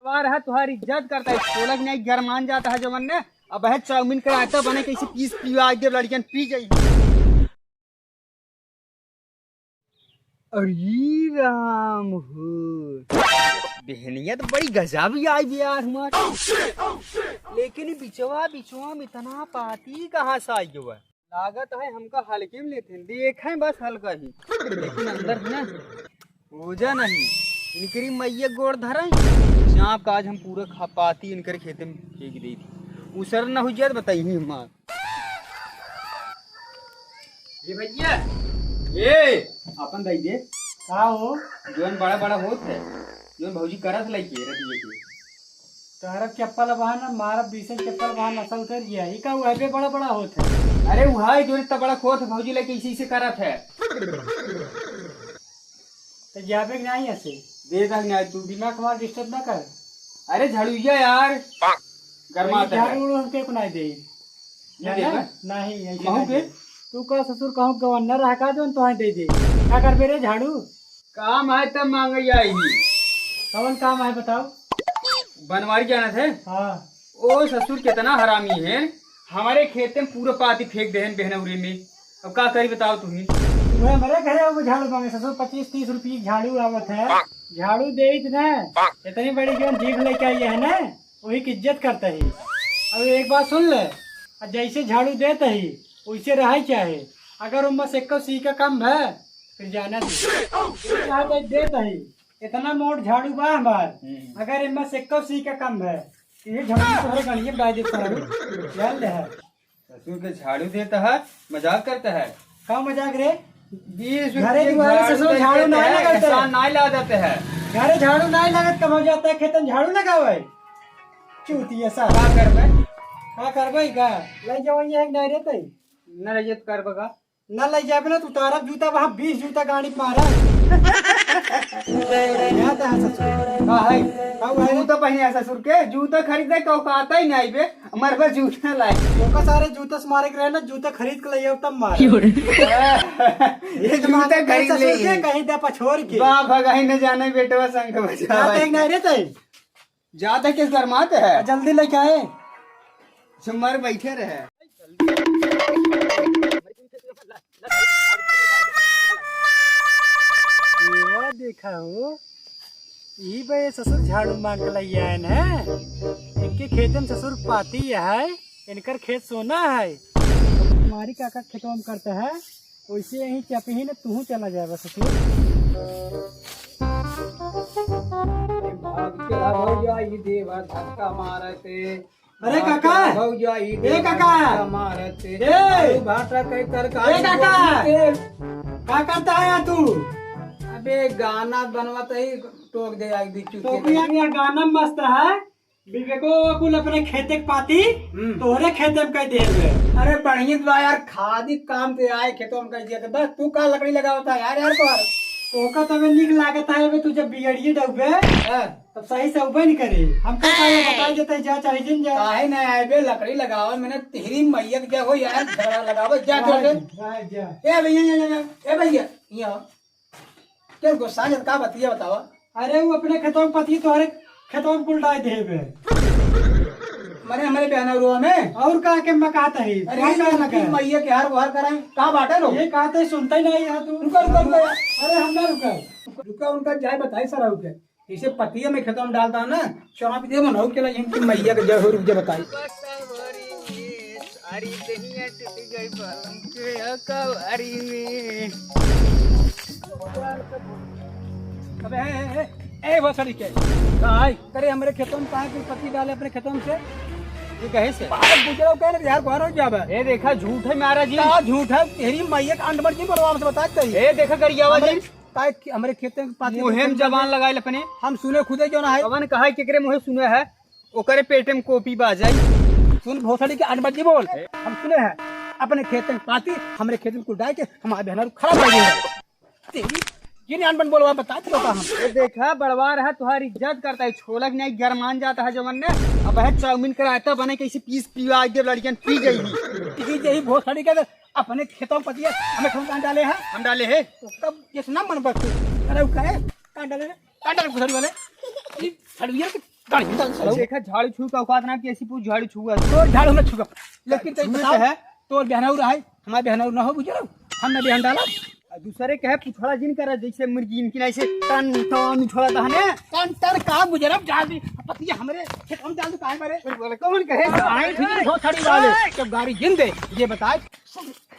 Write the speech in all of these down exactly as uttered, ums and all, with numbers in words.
बार है तुम्हारी इज्जत करता है, छोलक नहीं गरमान जाता है जवन ने। अब है चाउमीन कराता बने कैसे पीस पिवा दे लड़कियन पी जाई। अरे राम हो, बहनिया तो बड़ी गजब ही आई बे यार हमार। लेकिन ई बिचवा बिचवा में इतना पाती कहाँ से आई गवा? लागत है हमका हल्के में लेते हैं, देखें बस हल्का ही, लेकिन अंदर है ना, पूजा नहीं। इनकरी मैया गोड़ धरे, चाप का आज हम पूरा खपाती इनकर खेते में फेंक दे थी। उसर न हो जाए तो बताइए हमार। ये भैया, ये अपन दई दे। का हो? जोन बड़ा बड़ा होत है, जोन भौजी करत लइके रतिये के। तोहरा चप्पल बहाना मारब, बीसे चप्पल बहाना नशा उतर गया। ई का हुआ बे, बड़ा बड़ा होत है। अरे उहाई जोन इतना बड़ा होत है, भौजी लइके इसी से करत है। तो जाबे के नहीं ऐसे। दे दे नहीं तू। दिमाग हमारा डिस्टर्ब ना कर। अरे झाड़ुइया यार, गरमात है। झाड़ू उड़ू हमके को नहीं दे। नहीं जाना? देबे? नहीं, ऐसे महू नहीं के? दे। तू का ससुर कहूँ गवर्नर रहा का जोन तोहे दे दे। का करबे रे झाड़ू? काम है तब मांगे आई। कौन काम है बताओ? बनवारी जाना थे। हाँ। ओ ससुर कितना हरामी है, हमारे खेते में पूरा पाती फेंक देहन बेहनौरी में। अब का करी बताओ तुही? वह हमारे घरे वो झाड़ू मांगे ससुर, पच्चीस तीस रुपये की झाड़ू आवत है। झाड़ू दे इतना, इतनी बड़ी जोन जीभ लेके आई है ना, वही की इज्जत करता है। अब एक बात सुन ले, अब जैसे झाड़ू देता ही वैसे रहे चाहे, अगर उम्मा से एक्को सीका कम है फिर जाना दे। चाहे तो देता ही, इतना मोट झाड़ू बा हमार, हम्म। अगर इम्मा से एक्को सीका कम है, ये झाड़ू तोहरे गलिए में डाल देता रहू। जान ले है। ससुर के झाड़ू देता है, मजाक करता है। का मजाक रे? बीस रुपये घरे दुआरे झाड़ू ससुर दे झाड़ू देते नहीं हैं, लगाते। एहसान नहीं ला देते हैं। घरे झाड़ू नहीं लगत, कब हो जाता है खेतन झाड़ू लगावे? चूतिया सा। का करबे? का करबे का? ले जाओ ये एक नहीं रहते। न ले जात करबे का? न ले जाबे ना, तू तारा जूता वहाँ बीस जूता गाड़ी पे मारा। क्या था ससुर? का है? का हुआ है? जूता पहने है ससुर के, जूता खरीदे का औकात ही नहीं बे, हमारे पास जूता लाए। ओका सारे जूता से मारे के रहे ना, जूता खरीद के ले आओ तब मार। ये जूता खरीद ससुर ले। के कहीं दे पछोर के। बा भगाई न जाने बेटवा संग बजा क्या भाई। देख नहीं रहते? ज्यादा किस गरमात है? जल्दी लेके आए। झुमर बैठे रहे। ये देखा हो, ई बे ससुर झाड़ू मांग के लई आयन है। इनके खेते में ससुर पाती है, इनकर खेत सोना है। हमारी काका खेतवा में करता है, वैसे यहीं चपही न तू चला जाए बस तू। भाग चला भौजाई देवा धक्का मारते। अरे काका! भौजाई ए देवा काका! धक्का मारते। ए! आलू भाटा के तरकारी ए काका! बोलते। का करता है यहाँ तू? अबे गाना बनवाते ही टोक दे आई बीच तो के। भी यार यहाँ गाना मस्त है। विवेको कुल अपने खेते के पाती हम्म। तोहरे खेते में कह दे बे। अरे बढ़िया तो यार, खादी काम पे आए खेतों में कह दिया तो बस तू का लकड़ी लगावता है यार, यार पर। ओका तबे नीक लागत है बे, तू जब बिगड़िए डूबे हाँ। तब सही से उबे नहीं करे। हम का काहे बता देते हैं, जा चाहे जिन जा। काहे ना आए बे, लकड़ी लगावे मैंने तेरी मैया के जा हो यार, झगड़ा लगावे जा जा, जा। जा, जा। ए भैया, जा, जा, जा। ए भैया, यहाँ क्या गुस्सा है, का बतिया बतावा? अरे वो अपने खेतों में पति तोहरे खेतों में कुल डाल दे बे। मरे हमारे बहना रुआ में। और का के मैं कहता ही? अरे क्या ये कहना उनकी का? मैया के हार गुहार कराएं, का बाटे लो? ये कहते सुनता ही नहीं है तू। रुका, रुका, रुका। अरे हम ना रुका। रुका, उनका जाए बताई सर रुके। इसे पतिया में खेतों में डालता है ना, चौराहा पे दे बनाओ के लिए इनकी मैया के जय हो, रुक जा बताई। सारी दुनिया टूट गई बालम के अकवारी में। अबे, ए, ए, ए, ए, वो सड़ी के। का है? करे हमरे खेतों में काहे कोई पति डाले अपने खेतों में से? ये कहे से? बाहर गुजरो कहे ना, बिहार को हर हो जावे। ए, देखा, झूठ है महाराज जी। का झूठ है? तेरी मैया का अंड मर जी, बोलो, हमसे बता दे। ए, देखा, गरियावा जी। हमरे, काहे कि हमरे खेतों में पाती मुहे में जबान लगाए अपने। हम सुने खुदे जो ना है। कवन कहा है, केकरे मुहे सुने है? ओकरे पेटे में कोपी बा जाई। सुन भोसड़ी के अनबज्जी बोल। हम सुने हैं, अपने खेत में पाती, हमरे खेत में कुल डाल के हमारे बहना खराब कर दिया। तेरी, ये नहीं अनबन बोलवा, बता दे का हम। ये देखा, बड़वा रहा, तुम्हारी इज्जत करता है, छोलक नहीं गरमान जाता है जवन ने। अब है चाउमीन कराता बने, कैसे पीस पिवा दे, लड़कियन पी जाएगी। पी जाएगी भोसड़ी के, अपने खेतों में पतिया, हमें कौन कान डाले हैं? हम डाले हैं। तो कब ये सुना मन बस तू, अरे वो कहे, कान डाले हैं? कान डाले भोसड़ी वाले? ये छड़ुआ के गाड़ी में डाल साला। देखा, झाड़ू छू का औकात ना कि ऐसी पूछ झाड़ू छुआ। तोर झाड़ू ना छुआ। लेकिन तैं छुए बता, तो है। तोर बिहनऊ रहा है, हमार बिहनऊ ना हो, बुझलो? हम ना बिहन डाला। आ दूसरे कहे पुछड़ा जिन करा, जैसे मुर्गी इनकी ना ऐसे टन टन उछड़ा था ने। टन टन का बुझरब डाल दी। पतिया हमरे खेत हम डाल दू काहे मारे? बोले, कौन कहे? आए ठीक हो छड़ी वाले। जब गाड़ी जिन दे, ये बताए।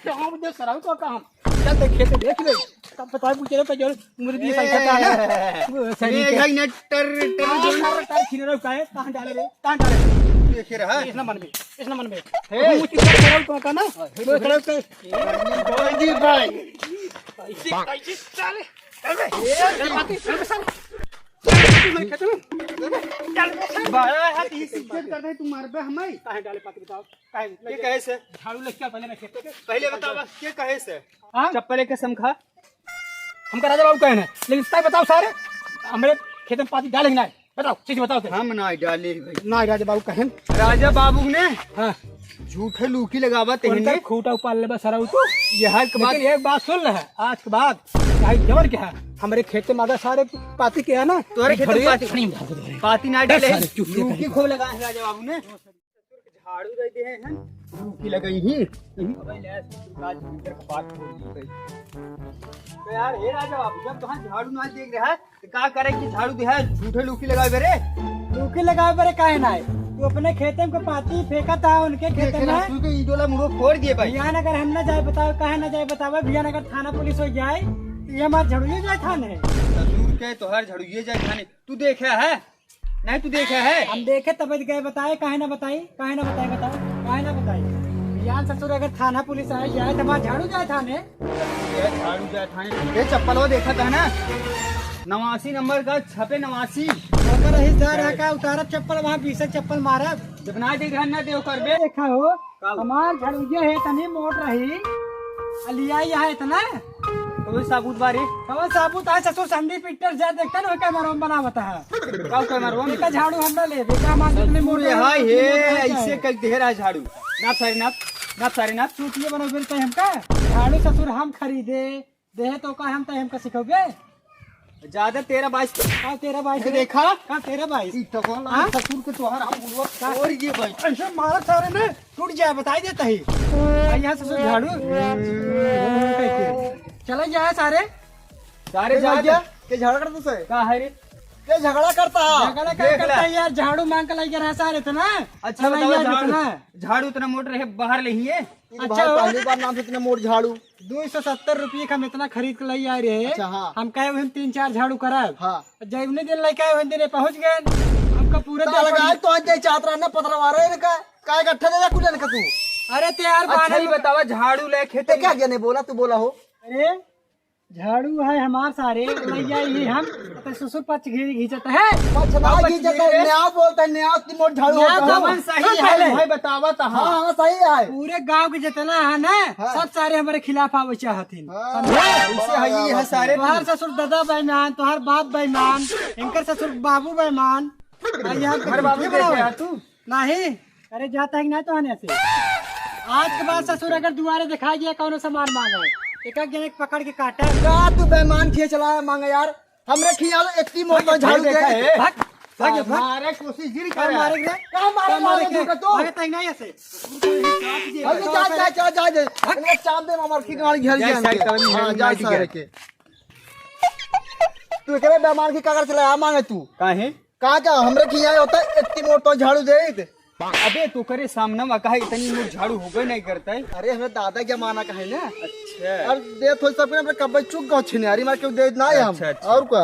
गाँव में सराउ तो का हम। चल देख खेत देख ले। तब बताए पूछ रहे तो जो मुर्गी ए, संख्या का है। वो सही मेघा के। ने टर, टर, टर, टर, टर खिन रहा है, कहाँ डाले रे? कहाँ डाले रे? देखे रहा। इस नंबर में, इस नंबर में। हे। वो चीज़ सराउ तो का ना? वो सराउ तो। जी भाई। कैसे, कैसे चले? चल बे। चल पाती, चल बे साले। चल बे, चल बे। चल बे, चल बे। बड़ा है, तो ये इज्जत कर दे, तू मार बे हमें। कहाँ डाले पाती बताओ? काहे? के कहे से? झाड़ू लेके चल पहले मैं खेते के। पहले बतावा, के कहे से? हाँ? चप्पल एक कसम खा। हमका राजा बाबू कहे ना, लेकिन तैं बताओ सारे, हमरे खेत में पाती डाले कि नाहीं? बताओ, चीज बताओ तैं। हम नाहीं डाले भाई। नाहीं, राजा बाबू कहे। राजा बाबू ने हाँ। झूठे लूकी लगावा ते उनका ने। खूटा उपाल लेबा सारा उ तू। ये हर के बाद लेकिन एक बात सुन ले, आज के बाद चाहे जवन के है, हमरे खेत में अगर सारे पाती के है ना, तोहरे खेत में घड़िया पाती, खड़ी में डाल दे। पाती ना डाले, सारे चुप से लूकी कहीं। खूब लगा है राजा बाबू ने। झाड़ू दे दे हैं, लूकी लगाई ही। अबे ले, आज की बात छोड़ दी गई। तो यार, हे राजा बाबू, जब तोहार झाड़ू ना देख रहा है, तो का करे कि झाड़ू दे है, झूठे लूकी लगावे रे। लूकी लगावे रे काहे ना है? तू अपने खेते में को पाती फेंका था, उनके खेते में। तू के ई डोला मुड़ो फोड़ दिए भाई। बिहान अगर हम ना जाए बताओ, काहे ना जाए बताओ, बिहान अगर थाना पुलिस हो जाए, तो ये हमार झाड़ू ये जाए थाने। ससुर के तोहार झाड़ू ये जाए थाने, तू देखे है? नहीं तू देखे है? हम देखे तब गए बताए, काहे ना बताई, काहे ना बताई, बताओ, काहे ना बताई? बिहान ससुर अगर थाना पुलिस आ जाए, तो हमार झाड़ू जाए थाने। ये झाड़ू जाए थाने। ये चप्पलवा देखा था ना? नवासी नंबर का छपे नवासी। अगर रही जा रहा का उतारब चप्पल, वहाँ बीसे चप्पल मारब। जब ना देख रहा ना देव करबे। देखा हो, का हो? हमार झाड़ू ये है, तनी मोट रही। आ लिया यहाँ इतना। कौन साबुत बारे? कौन साबुत है ससुर? संडे पिक्चर जा देखता ना, कैमरा में बनावता है। का कैमरा में? बेटा झाड़ू हम ना ले, बेटा हमार जितने ससुर मोटे हैं, हाय उतने हे, मोटे हैं। ऐसे कह दे रहा झाड़ू। नाप सारे नाप, नाप सारे नाप। चूतिया बनो बेटा हमका। झाड़ू ससुर हम खरीदे, देहे तो का हम तय हमका सिखौबे? ज्यादा तेरह बाईस। का तेरह बाईस ये रे? देखा? का तेरह बाईस? ई तो कौन हाँ? ससुर के तोहर हम बुलवा का? और ये भाई। ऐसे मारा सारे ने टूट जाए, बताई देता ही। आ, यहाँ ससुर झाड़ू। चले जाए सारे। सारे ए जा भैया, के झगड़ा करता से? का है रे? के झगड़ा करता? झगड़ा का देख करता ले। है यार, झाड़ू मांग के लइके रहा सारे इतना। अच्छा, चला बताओ, यार झाड़ू, इतना। झाड़ू इतना मोट रहे, बाहर ले ही है। ई अच्छा भाई हो। पहली बार नाम से इतने मोट झाड़ू। दो सौ सत्तर रुपये का हम इतना खरीद के लई आए रहे। अच्छा, हाँ। हम कहे, "हम तीन चार झाड़ू करब।" हाँ। जब उन्हें दिन लेके आए, उन्हें दिन पहुँच गए। हमका पूरे तो दिन लगा पर तो आज चाहत रहा ना, पतरवा रहे इनका। काय इकट्ठा दे जा कुल इनका तू। अरे ते यार अच्छा, बानर ये में बतावा, झाड़ू ले खेते ते क्या में। ज्ञाने बोला, तू बोला हो। अरे, झाड़ू है हमार सारे, लइया ही हम, तो ससुर पच घी-, घींचत है। पच ना पच घींचत है, घी-, न्याव बोलता है, न्याव की मोट झाड़ू न्याव होता है। जवन सही सुन है। पहले। भाई बतावा तो हाँ। हाँ, हाँ, सही है। पूरे गांव के जितना है ना, हाँ। सब सारे हमारे खिलाफ आवे चाहत हैं। हाँ। समझे? हाँ, ऐसे है, ये है सारे। तोहार ससुर दादा बेईमान, तोहार बाप बेईमान, इनकर ससुर बाबू बेईमान। आ, यहाँ पे हर बाबू झूठे कैसे बनावे। है तू? नहीं, अरे जाता है कि नहीं तो आने से। आज के बाद ससुर अगर दुआरे दिखाई दिया कौनो सामान मांगे, एक एक जने के पकड़ के काटे। का तू बेईमान खिए चला मांगे यार? हमरे खियाल इतनी मोटा भाग, झाड़ू भाग, दे। भाग, भाग, भाग। मारे कोशिश जिन का करे। मारे रे? का मारे, का मारे मारे के? झूठा तो? भागे तक नहीं ऐसे। भाग, जा, जा, जा, जा, जा। भाग। इनका चाप दे, मार के गाड़ी घर जा, जान साइड के। कर, हाँ, जा, जा, सारे के। तू एकरे बेईमान की काकर चला मांगे तू? काहे? का, का हमरे खियाल होता है, इतनी मोट तो झाड़ू दे दे। अबे, तू करे सामने में कहा इतनी मोट झाड़ू होबे नहीं करता है। अरे, हमरे दादा के जमाना का है ना। अच्छा। अरे, दे थोड़ी सबके हमरे कब्बे चुक गो छिनारी मार के दे ना हम। अच्छा, अच्छा। और का?